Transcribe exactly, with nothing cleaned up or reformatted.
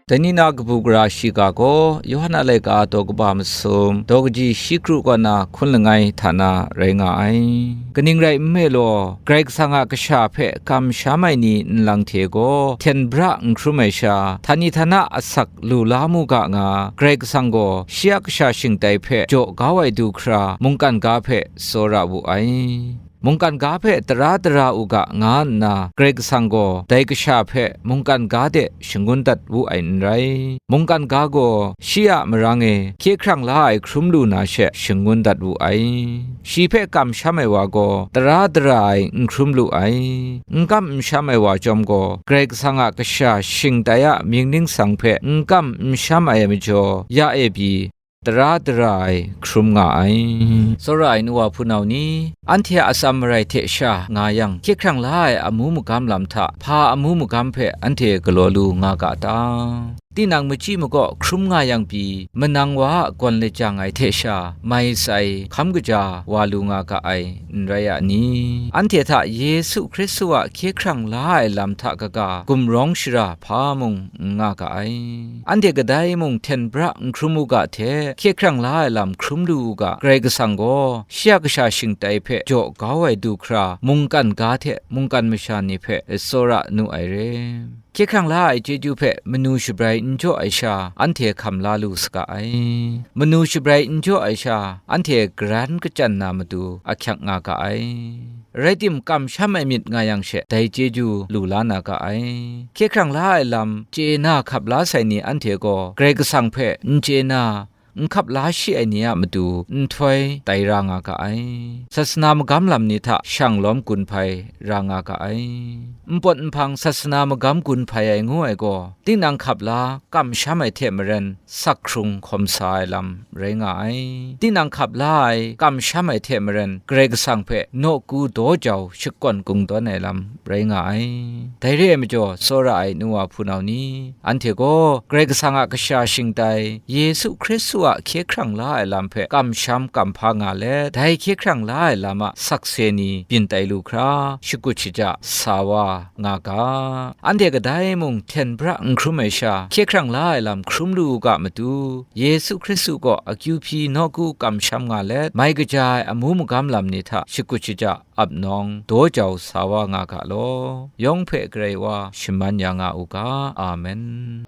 Dai ni na kabu gara shiga gaw, Yawhan a laika daw kaba masum, daw kaji shi kru kaw na hkun langai hta na rai nga ai. Kaning rai nme law, Karai Kasang a kasha hpe kamsham ai ni nlang hte gaw, hten bra n hkrum ai sha, htani htana asak lu la mu ga nga, Karai Kasang gaw shi a kasha shingtai hpe jaw kau ai du hkra mungkan ga hpe tsawra wu ai. Mungkan ga hpe tara dara u ga, nga nna Karai Kasang gaw dai kasha hpe mungkan ga de shangun dat wu ai n rai. Mungkan ga gaw shi a marang e hkye hkrang la ai hkrum lu na she shangun dat wu ai. Shi hpe kamsham ai wa gaw tara dara ai n hkrum lu ai. N kam n sham ai wa chyawm gaw, Karai Kasang a kasha shingtai a mying ningsang hpe n kam n sham ai majaw, ya e pyi, tara dara ai hkrum nga ai. Tsawra ai nu wa hpunau ni, anhte a atsam marai hte sha nga yang, hkye hkrang la ai amu magam lam hta, hpa amu magam hpe anhte galaw lu nga ga ta? Tinang machyi makaw hkrum nga yang pyi, manang wa a gawn lajang ai hte sha, mai tsai hkam kaja wa lu nga ga ai, n rai a ni? Anhte hta Yesu Hkristu a hkye hkrang la ai lam hta kaga, gumrawng shara hpa mung n nga ga ai. Anhte kadai mung hten bra n hkrum u ga hte, hkye hkrang la ai lam hkrum lu u ga, Karai Kasang gaw shi a kasha shingtai hpe jaw kau ai du hkra, mungkan ga hte mungkan masha ni hpe tsawra nu ai re. Hkye hkrang la ai chyeju hpe manu shabrai n jaw ai sha, anhte hkam la lu saga ai. Manu shabrai n jaw ai sha, anhte garan kachyan na matu ahkyak nga ga ai. Rai tim, kamsham ai myit nga yang she, dai chyeju lu la na ga ai. Hkye hkrang la ai lam chye na hkap la sai ni anhte gaw, Karai Kasang hpe n chye na, n hkap la shi ai ni a matu nhtoi tai ra nga ga ai. Sasana magam lam ni hta shang lawm gun hpai ra nga ga ai. Npawt nhpang sasana magam gun hpai ai ngu ai gaw, tinang hkap la kamsham ai hte maren, sak hkrung hkawm sa ai lam rai nga ai. Tinang hkap la ai, kamsham ai hte maren, Karai Kasang hpe nawku daw jau shakawn kungdawn ai lam rai nga ai. Dai re ai majaw, tsawra ai nu wa hpunau ni, anhte gaw Karai Kasang a kasha shingtai, Yesu Hkristu a hkye hkrang la ai lam hpe kamsham kamhpa nga let, dai hkye hkrang la ai lam a sakse ni byin tai lu hkra, shakut shaja sa wa nga ga. Anhte kadai mung hten bra n hkrum ai sha, hkye hkrang la ai lam hkrum lu u ga matu, Yesu Hkristu kaw akyu hpyi nawku kamsham nga let, mai kaja ai amu magam lam ni hta shakut shaja ap nawng daw jau sa wa nga ga law, yawng hpe Karai wa shaman ya nga u ga. Amen.